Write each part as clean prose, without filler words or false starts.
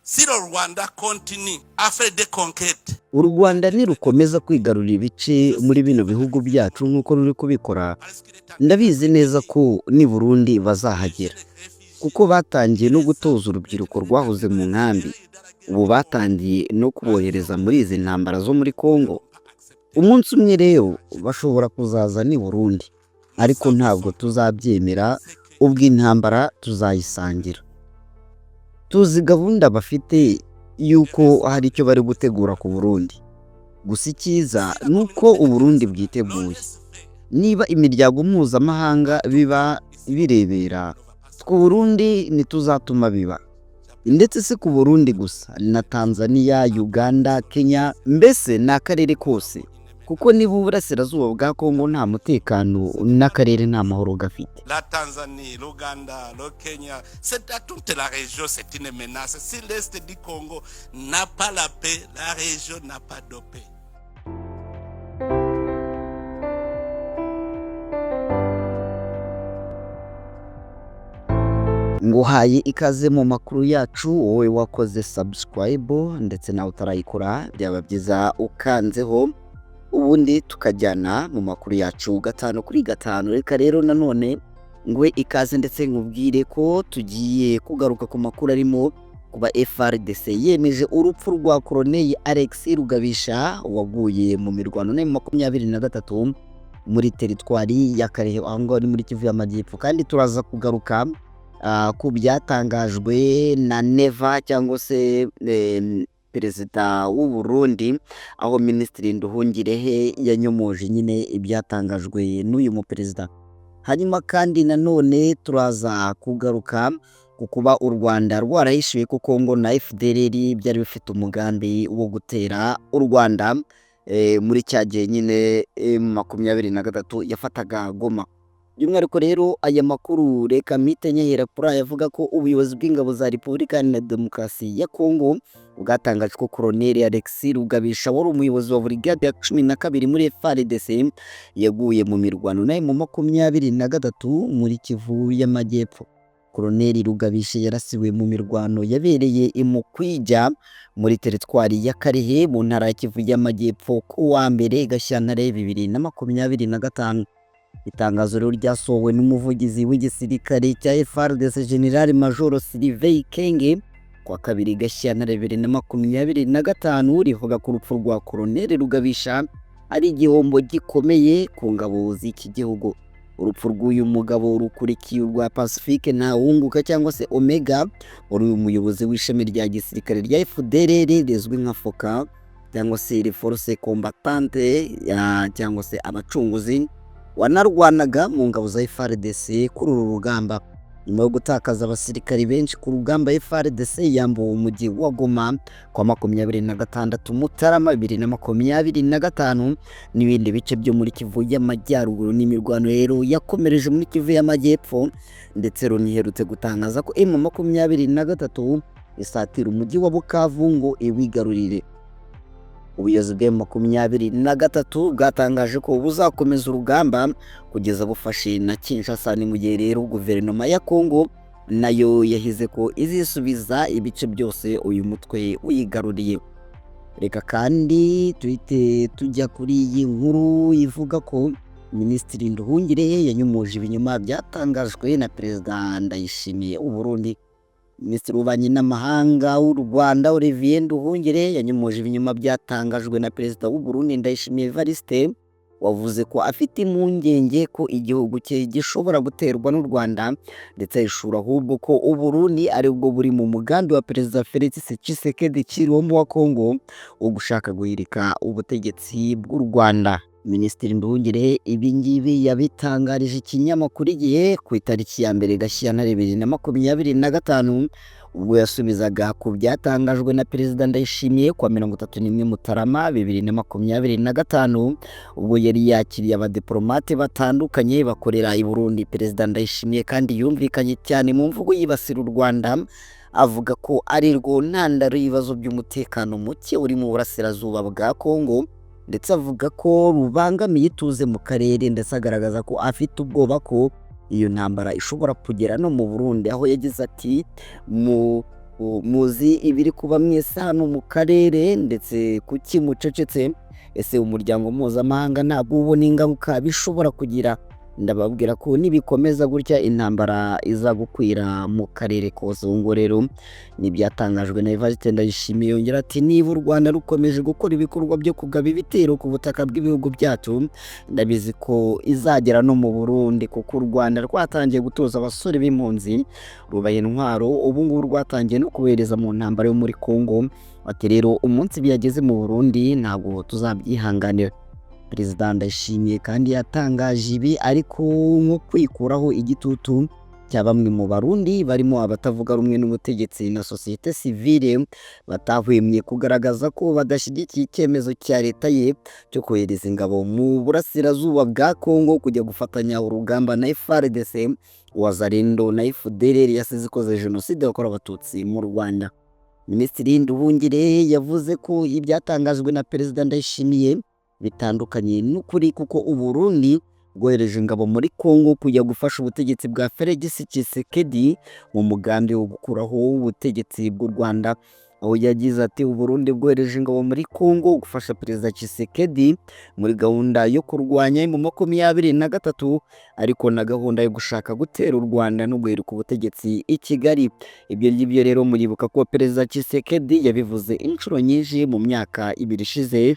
Si le Rwanda continue à faire des conquêtes, U Rwanda nirukomeza kwigarurira ibice muri bino bihugu byacu nk'uko ruri kubikora, parce qu'il est en ndabizi neza ko n'i Burundi bazahagera, kuko batangiye no gutoza urubyiruko rwahoze mu nkambi, ubu batangiye no kubohereza muri izi ntambara zo muri Congo. Umunsi umwe rero bashobora kuzaza n'i Burundi, ariko ntabwo tuzabyemera, ubwo intambara tuzayisangira. Tuzi gahunda bafite y'uko hari icyo bari gutegura ku Burundi, gusa icyiza ni uko u Burundi bwiteguye. Niba imiryango mpuzamahanga biba birebera, twe Burundi ntituzatuma biba. Ndetse si ku Burundi gusa, na Tanzania, Uganda, Kenya, mbese ni akarere kose, kuko niba uburasirazuba bwa Kongo nta mutekano n'akarere nta mahoro gafite. La Tanzanie, l'Ouganda, le Kenya, c'est à toute la région, c'est une menace. Si l'Est du Congo n'a pas la paix, la région n'a pas de paix. Nguhaye ikaze mu makuru yacu, wowe wakoze subscribe ndetse nawe utarayikora byaba byiza ukanzeho, ubundi tukajyana mu makuru yacu gatanu kuri gatanu. Reka rero nanone nguhe ikaze ndetse nkubwire ko tugiye kugaruka ku makuru arimo kuba FARDC yemeje urupfu rwa Colonel Alex Rugabisha waguye mu mirwano na 23 muri teritwari ya Karehe, aho ngaho ni muri Kivu y'Amajyepfo. Kandi turaza kugaruka ku byatangajwe na Neva cyangwa se perezida w'u Burundi, aho Minisitiri Nduhungirehe yanyomoje nyine ibyatangajwe n'uyu muperezida. Hanyuma kandi nanone turaza kugaruka ku kuba u Rwanda rwarahishuye ko Congo na FDLR byari bifite umugambi wo gutera u Rwanda muri cya gihe nyine 23 yafataga Goma. By'umwihariko rero aya makuru reka mpite nyahera kuri aya avuga ko ubuyobozi bw'ingabo za Repubulika Iharanira Demokarasi ya Kongo bwatangaje ko Colonel Alexis Rugabisha wari umuyobozi wa Brigade ya 12 muri FARDC yaguye mu mirwano nayo mu 23 muri Kivu y'Amajyepfo. Colonel Rugabisha yarasiwe mu mirwano yabereye i Mukwija muri teritwari ya Karehe mu ntara ya Kivu y'Amajyepfo ku wa mbere Gashyantare 2025. Itangazo rero ryasohowe n'umuvugizi w'igisirikare cya FARDC General Major Sylvain Kenge kuwa kabiri Gashyantare 2025 rivuga ko urupfu rwa Colonel Rugabisha ari igihombo gikomeye ku ngabo z'iki gihugu. Urupfu rw'uyu mugabo rukurikiye urwa Pacifique Ntawunguka cyangwa se Omega wari umuyobozi w'ishami rya gisirikare rya FDLR rizwi nka FOCA cyangwa se Les Forces Combattantes cyangwa se abacunguzi, wanarwanaga mu ngabo za FARDC kuri uru rugamba. Nyuma yo gutakaza abasirikari benshi ku rugamba, FARDC yambuwe umujyi wa Goma kwa 26 Mutarama 2025 n'ibindi bice byo muri Kivu y'Amajyaruguru. N'imirwano rero yakomereje muri Kivu y'Amajyepfo, ndetse Loni iherutse gutangaza ko M23 isatira umujyi wa Bukavu ngo iwigarurire. Ubuyobozi bwa 23 bwatangaje ko buzakomeza urugamba kugeza bufashe na Kinshasa. Ni mu gihe rero guverinoma ya Congo nayo yahize ko izisubiza ibice byose uyu mutwe uyigaruriye. Reka kandi tuhite tujya kuri iyi nkuru ivuga ko Minisitiri Nduhungirehe yanyomoje ibinyoma byatangajwe na Perezida Ndayishimiye w'u Burundi. Minisitiri w'Ububanyi n'Amahanga w'u Rwanda Olivier Nduhungirehe yanyomoje ibinyoma byatangajwe na Perezida w'u Burundi Ndayishimiye Evariste, wavuze ko afite impungenge ko igihugu cye gishobora guterwa n'u Rwanda, ndetse ahishura ahubwo ko u Burundi ari bwo buri mu mugambi wa Perezida Felix Tshisekedi Tshilombo wa Congo wo gushaka guhirika ubutegetsi bw'u Rwanda. Minisitiri Nduhungirehe ibi ngibi yabitangarije ikinyamakuru Igihe ku itariki ya 1 Gashyantare 2025, ubwo yasubizaga ku byatangajwe na Perezida Ndayishimiye kuwa 31 Mutarama 2025, ubwo yari yakiriye abadiplomate batandukanye bakorera i Burundi. Perezida Ndayishimiye kandi yumvikanye cyane mu mvugo yibasira u Rwanda, avuga ko ari rwo ntandaro y'ibibazo by'umutekano muke uri mu burasirazuba bwa Congo, ndetse avuga ko rubangamiye ituze mu karere, ndetse agaragaza ko afite ubwoba ko iyo ntambara ishobora kugera no mu Burundi, aho yagize ati mu Muzi ibiri kuba mwese hano mu karere, ndetse kuki mucecetse? Ese umuryango mpuzamahanga ntabwo ubona ingaruka bishobora kugira? Ndababwira ko nibikomeza gutya intambara iza gukwira mu karere kose. Ubu ngubu rero ni ibyatangajwe na Evariste Ndayishimiye. Yongera ati: "Niba u Rwanda rukomeje gukora ibikorwa byo kugaba ibitero ku butaka bw'ibihugu byacu, ndabizi ko izagera no mu Burundi, kuko u Rwanda rwatangiye gutoza abasore b'impunzi, rubaha intwaro, ubu ngubu rwatangiye no kubohereza mu ntambara yo muri Congo." Ati: "Rero umunsi byageze mu Burundi ntabwo tuzabyihanganira." Perezida Ndayishimiye kandi yatangaje ibi ariko nko kwikuraho igitutu cya bamwe mu Barundi barimo abatavuga rumwe n'ubutegetsi na sosiyete sivile, batahwemye kugaragaza ko badashyigikiye icyemezo cya leta ye cyo kohereza ingabo mu burasirazuba bwa Congo kujya gufatanya urugamba na FARDC, Wazalendo na FDLR yasize ikoze jenoside yakorewe Abatutsi mu Rwanda. Minisitiri Nduhungirehe yavuze ko ibyatangajwe na Perezida Ndayishimiye bitandukanye n'ukuri, kuko u Burundi bwohereje ingabo muri Congo kujya gufasha ubutegetsi bwa Felix Tshisekedi mu mugambi wo gukuraho ubutegetsi bw'u Rwanda. Aho yagize ati: "U Burundi bwohereje ingabo muri Congo gufasha Perezida Tshisekedi muri gahunda yo kurwanya M23, ariko na gahunda yo gushaka gutera u Rwanda no guhirika ubutegetsi i Kigali." Ibyo ngibyo rero muribuka ko Perezida Tshisekedi yabivuze inshuro nyinshi mu myaka 2 ishize,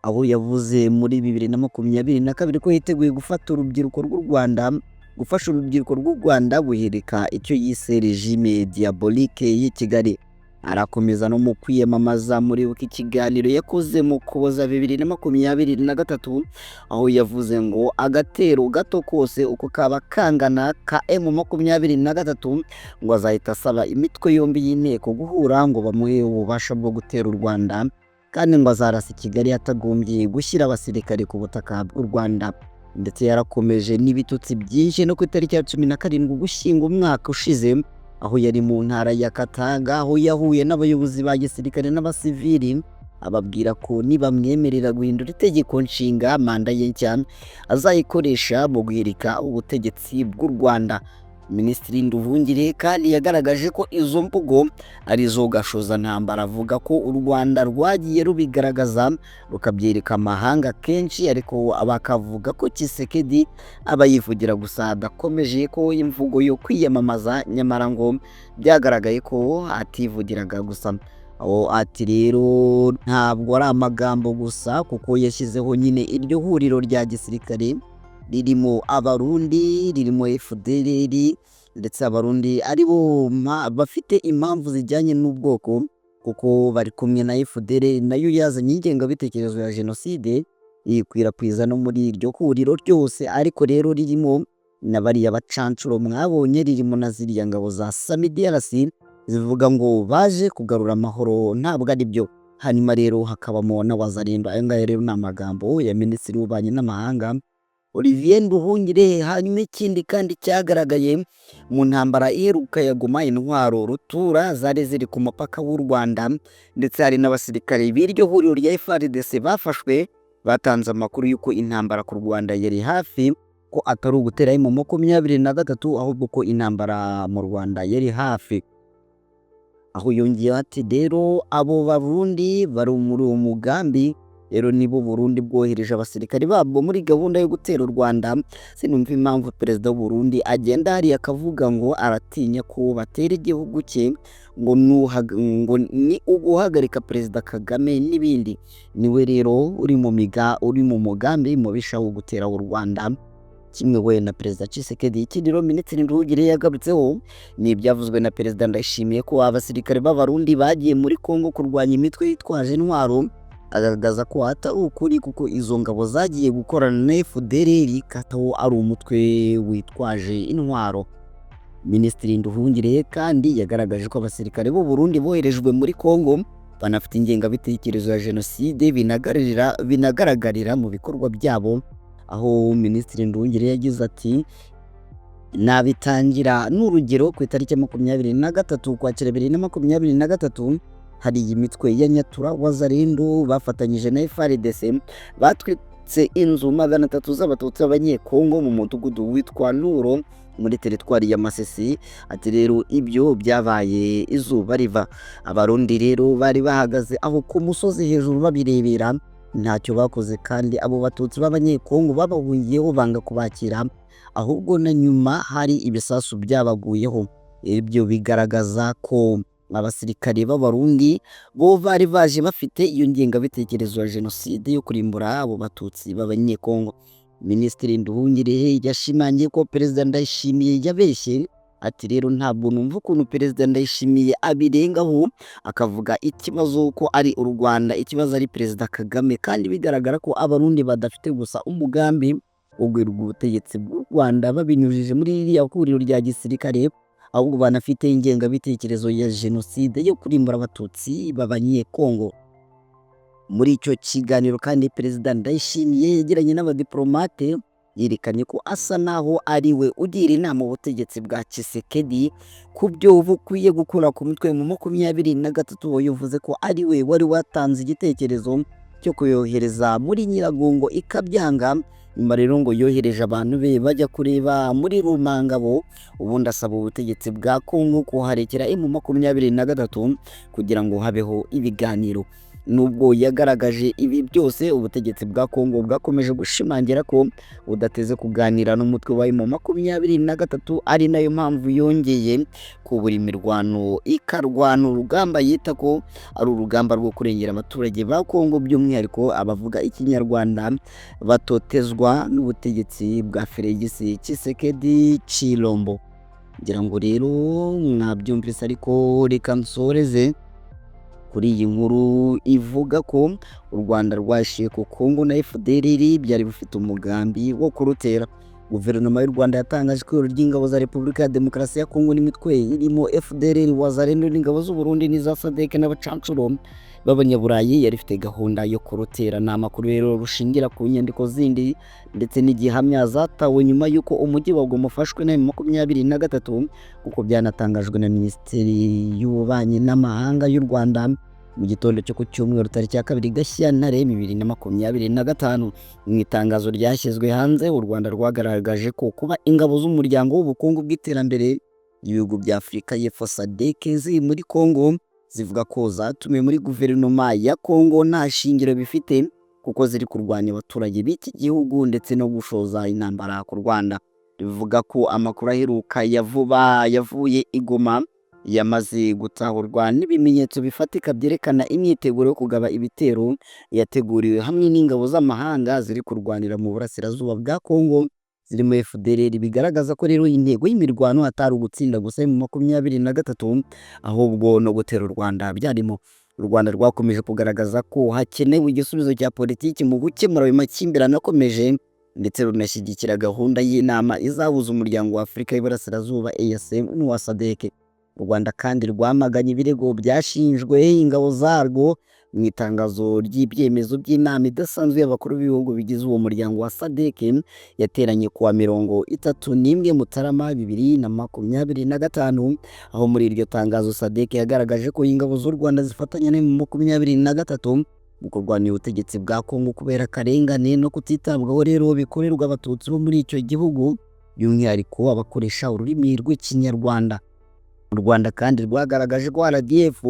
aho yavuze muri 2022 ko yiteguye gufata urubyiruko rw'u Rwanda, gufasha urubyiruko rw'u Rwanda guhirika icyo yise régime diabolique y'i Kigali. Arakomeza no mu kwiyamamaza. Muribuka ikiganiro yakoze mu Kuboza 2023, aho yavuze ngo agatero gato kose uko kaba kangana ka M23, ngo azahita asaba imitwe yombi y'inteko guhura ngo bamuhe ububasha bwo gutera u Rwanda, kandi ngo azarasa i Kigali atagombye gushyira abasirikare ku butaka bw'u Rwanda. Ndetse yarakomeje n'ibitutsi byinshi no ku itariki ya 17 Ugushyingo umwaka ushize, aho yari mu ntara ya Katanga, aho yahuye n'abayobozi ba gisirikare n'abasivili, ababwira ko nibamwemerera guhindura itegeko nshinga, manda ye nshya azayikoresha mu guhirika ubutegetsi bw'u Rwanda. Minisitiri Nduhungirehe kandi yagaragaje ko izo mvugo arizo gashozantambara, avuga ko u Rwanda rwagiye rubigaragaza, rukabyereka amahanga kenshi, ariko bakavuga ko Tshisekedi aba yivugira gusa, adakomeje ko imvugo yo kwiyamamaza, nyamara ngo byagaragaye ko ativugiraga gusa. Aho ati: "Rero ntabwo ari amagambo gusa, kuko yashyizeho nyine iryo huriro rya gisirikare ririmo Abarundi, ririmo FDLR, ndetse Abarundi aribo bafite impamvu zijyanye n'ubwoko, kuko bari kumwe na FDLR nayo yazanye ingengabitekerezo ya jenoside, iyikwirakwiza no muri iryo huriro ryose, ariko rero ririmo na bariya bacancuro mwabonye, ririmo na ziriya ngabo za SAMIDRC zivuga ngo baje kugarura amahoro, ntabwo ari byo. Hanyuma rero hakabamo na Wazalendo." Aya ngaya rero ni amagambo ya Minisitiri w'Ububanyi n'Amahanga Olivier Nduhungirehe. Hanyuma ikindi kandi cyagaragaye mu ntambara iheruka ya Goma, intwaro rutura zari ziri ku mupaka w'u Rwanda, ndetse hari n'abasirikare b'iryo huriro rya FARDC bafashwe batanze amakuru y'uko intambara ku Rwanda yari hafi, ko atari ugutera M23, ahubwo ko intambara mu Rwanda yari hafi. Aho yongeyeho ati: "Rero abo Barundi bari muri uwo mugambi, rero nibo Burundi bwohereje abasirikare babwo muri gahunda yo gutera u Rwanda. Sinumva impamvu Perezida w'u Burundi agenda hariya akavuga ngo aratinya ko batera igihugu cye, ngo ni uguhagarika Perezida Kagame n'ibindi. Niwe rero uri mu mugambi mubisha wo gutera u Rwanda, kimwe we na Perezida Tshisekedi." Ikindi rero Minisitiri Nduhungirehe yagarutseho ni ibyavuzwe na Perezida Ndayishimiye ko abasirikare b'Abarundi bagiye muri Congo kurwanya imitwe yitwaje intwaro, agaragaza ko atari ukuri, kuko izo ngabo zagiye gukorana na FDLR, katawo ari umutwe witwaje intwaro. Minisitiri Nduhungirehe kandi yagaragaje ko abasirikare b'u Burundi boherejwe muri Congo banafite ingengabitekerezo ya jenoside, binagaragarira mu bikorwa byabo. Aho Minisitiri Nduhungirehe yagize ati: "Nabitangira n'urugero, ku itariki ya 23 Ukwakira 2023, hari iyi mitwe ya Nyatura, Wazalendo bafatanyije na FARDC batwitse inzu 300 z'Abatutsi b'Abanyekongo mu mudugudu witwa Nuro. Muri teritwari ya Masisi. Ati rero ibyo byabaye izuba riva. Abarundi rero bari bahagaze aho ku musozi hejuru babirebera, ntacyo bakoze, kandi abo Batutsi b'Abanyekongo babahungiyeho banga kubakira, ahubwo na nyuma hari ibisasu byabaguyeho. Ibyo bigaragaza ko abasirikare b'Abarundi bo bari baje bafite iyo ngengabitekerezo ya jenoside yo kurimbura abo Batutsi b'Abanyekongo. Minisitiri Nduhungirehe yashimangiye ko Perezida Ndayishimiye yabeshye. Ati rero ntabwo numva ukuntu Perezida Ndayishimiye abirengaho akavuga ikibazo ko ari u Rwanda, ikibazo ari Perezida Kagame, kandi bigaragara ko Abarundi badafite gusa umugambi wo guhirika ubutegetsi bw'u Rwanda babinyujije muri ririya huriro rya gisirikare, ahubwo banafite ingengabitekerezo ya jenoside yo kurimbura Abatutsi b'Abanyekongo. Muri icyo kiganiro kandi Perezida Ndayishimiye yagiranye n'abadiplomate, yerekanye ko asa naho ari we ugira inama ubutegetsi bwa Tshisekedi ku byo bukwiye gukora ku mutwe mu 23. Yavuze ko ari we wari watanze igitekerezo cyo kuyohereza muri Nyiragongo ikabyanga. Nyuma rero ngo yohereje abantu be bajya kureba muri Rumangabo, ubundi asaba ubutegetsi bwa Kongo kuharekera M23 kugira ngo habeho ibiganiro. Nubwo yagaragaje ibi byose, ubutegetsi bwa Kongo bwakomeje gushimangira ko budateze kuganira n'umutwe wa M23, ari nayo mpamvu yongeye kubura imirwano, ikarwana urugamba yita ko ari urugamba rwo kurengera abaturage ba Kongo, by'umwihariko abavuga Ikinyarwanda batotezwa n'ubutegetsi bwa Felix Tshisekedi Tshilombo. Ngira ngo rero mwabyumvise, ariko reka nsoreze kuri iyi nkuru ivuga ko u Rwanda rwashiye ku Kongo na FDLR byari bifite umugambi wo kurutera. Guverinoma y'u Rwanda yatangaje ko ihuriro ry'ingabo za Repubulika ya Demokarasi ya Kongo n'imitwe irimo FDLR, Wazalendo n'ingabo z'u Burundi n'iza SADC n'abacancuro b'Abanyaburayi yari ifite gahunda yo kurutera. Ni amakuru rero rushingira ku nyandiko zindi ndetse n'igihamya zatawe nyuma y'uko umujyi wa Goma ufashwe na 23, kuko byanatangajwe na Minisiteri y'Ububanyi n'Amahanga y'u Rwanda mu gitondo cyo ku cyumweru tariki ya 2 Gashyantare 2025. Mu itangazo ryashyizwe hanze, u Rwanda rwagaragaje ko kuba ingabo z'Umuryango w'Ubukungu bw'Iterambere ry'Ibihugu bya Afurika y'Epfo, SADC, ziri muri Kongo zivuga ko zatumiwe muri guverinoma ya Kongo nta shingiro bifite, kuko ziri kurwanya abaturage b'iki gihugu ndetse no gushoza intambara ku Rwanda. Bivuga ko amakuru aheruka ya vuba yavuye i Goma yamaze gutahurwa n'ibimenyetso bifatika byerekana imyiteguro yo kugaba ibitero yateguriwe hamwe n'ingabo z'amahanga ziri kurwanira mu burasirazuba bwa Kongo zirimo FDLR. Bigaragaza ko rero intego y'imirwano atari ugutsinda gusa M23, ahubwo no gutera u Rwanda byarimo. U Rwanda rwakomeje kugaragaza ko hakenewe igisubizo cya politiki mu gukemura ayo makimbirane akomeje, ndetse runashyigikira gahunda y'inama izahuza Umuryango wa Afurika y'Iburasirazuba, EAC, n'uwa SADC. U Rwanda kandi rwamaganye ibirego byashinjwe ingabo zarwo mu itangazo ry'ibyemezo by'inama idasanzwe y'abakuru b'ibihugu bigize uwo muryango wa SADC yateranye kuwa 31 Mutarama 2025, aho muri iryo tangazo SADC yagaragaje ko ingabo z'u Rwanda zifatanya na 23 mu kurwanya ubutegetsi bwa Kongo kubera akarengane no kutitabwaho rero bikorerwa Abatutsi bo muri icyo gihugu, by'umwihariko abakoresha ururimi rw'Ikinyarwanda. U Rwanda kandi rwagaragaje ko RDF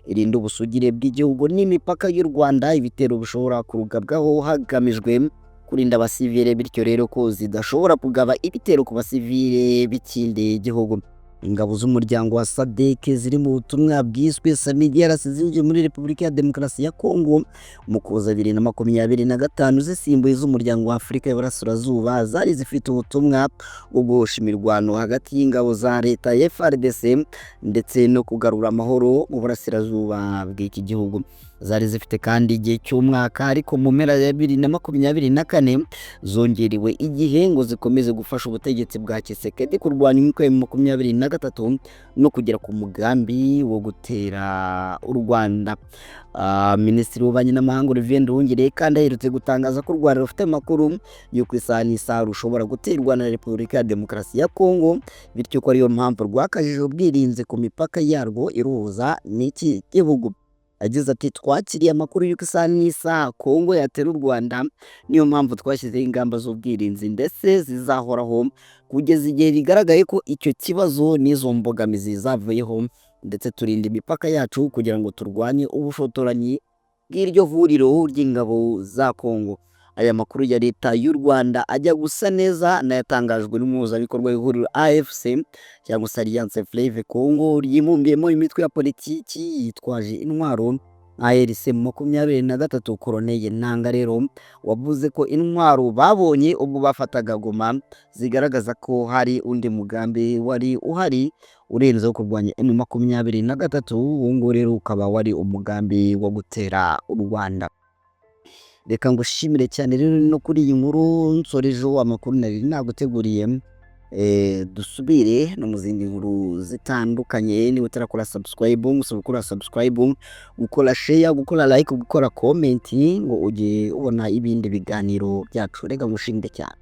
irinda ubusugire bw'igihugu n'imipaka y'u Rwanda ibitero bishobora kurugabwaho hagamijwe kurinda abasivile, bityo rero ko zidashobora kugaba ibitero ku basivile b'ikindi gihugu. Ingabo z'umuryango wa SADC ziri mu butumwa bwiswe SAMIDRC zinjiye muri Repubulika ya Demokarasi ya Kongo mu Kuboza 2025, zisimbuye iz'Umuryango wa Afurika y'Iburasirazuba zari zifite ubutumwa bwo guhosha imirwano hagati y'ingabo za leta ya FARDC ndetse no kugarura amahoro mu burasirazuba bw'iki gihugu. Zari zifite kandi igihe cy'umwaka, ariko mu mpera ya 2024 zongerewe igihe ngo zikomeze gufasha ubutegetsi bwa Tshisekedi kurwanya umutwe wa 23 no kugera ku mugambi wo gutera u Rwanda. Minisitiri w'Ububanyi n'Amahanga Olivier Nduhungirehe kandi aherutse gutangaza ko u Rwanda rufite amakuru y'uko isaha n'isaha rushobora guterwa na Repubulika ya Demokarasi ya Kongo, bityo ko ariyo mpamvu rwakajije ubwirinzi ku mipaka yarwo iruhuza n'iki gihugu. Yagize ati: "Twakiriye amakuru y'uko isaha n'isaha Kongo yatera u Rwanda, niyo mpamvu twashyizeho ingamba z'ubwirinzi ndetse zizahoraho kugeza igihe bigaragaye ko icyo kibazo n'izo mbogamizi zavuyeho, ndetse turinda imipaka yacu kugira ngo turwanye ubushotoranyi bw'iryo huriro ry'ingabo za Kongo." Aya makuru ya Leta y'u Rwanda ajya gusa neza n'ayatangajwe n'umuhuzabikorwa w'ihuriro AFC, cyangwa se Alliance Fleuve Congo, ryibumbiyemo imitwe ya politiki yitwaje intwaro ARC 23, Corneille Nangaa rero wavuze ko intwaro babonye ubwo bafataga Goma zigaragaza ko hari undi mugambi wari uhari urenze wo kurwanya M23. Uwo nguwo rero ukaba wari umugambi wo gutera u Rwanda. Reka ngushimire cyane rero no kuri iyi nkuru nsorejeho amakuru nari naguteguriye. Dusubire no mu zindi nkuru zitandukanye. Niba utarakora subscribe, ngusaba gukora subscribe, gukora share, gukora like, gukora comment, ngo ujye ubona ibindi biganiro byacu. Reka ngushimire cyane.